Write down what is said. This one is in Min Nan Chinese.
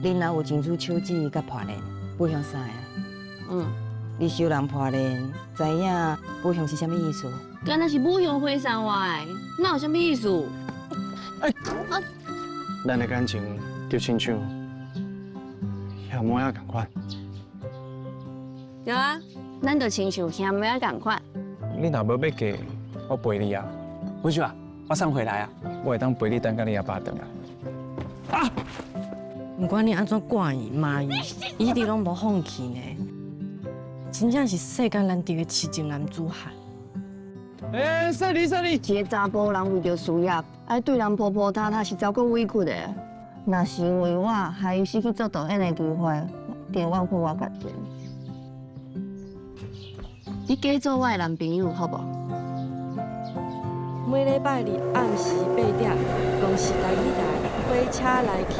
恁若有情侶手指佮破鏈，不相啥呀？嗯。你收人破鏈，知影不相是啥物意思？敢若是武雄花送我的，那有啥物意思？哎，咱的感情就親像兄妹仔仝款。對啊，咱就親像兄妹仔仝款。你若無欲嫁，我陪你啊。文秀啊，我送回來啊，我會當陪你等甲你阿爸轉來。啊！毋管你按怎掛伊罵伊，伊一直攏無放棄呢。真正是世間難得的痴情男子漢。欸，勝利勝利！一个查埔人為著事業，愛對人婆婆塌塌，實在夠委屈的。若是因為我，害伊失去做導演的機會，定怨恨我家己。你假做我的男朋友好無？每禮拜二暗時8點，公視台語台火車來去。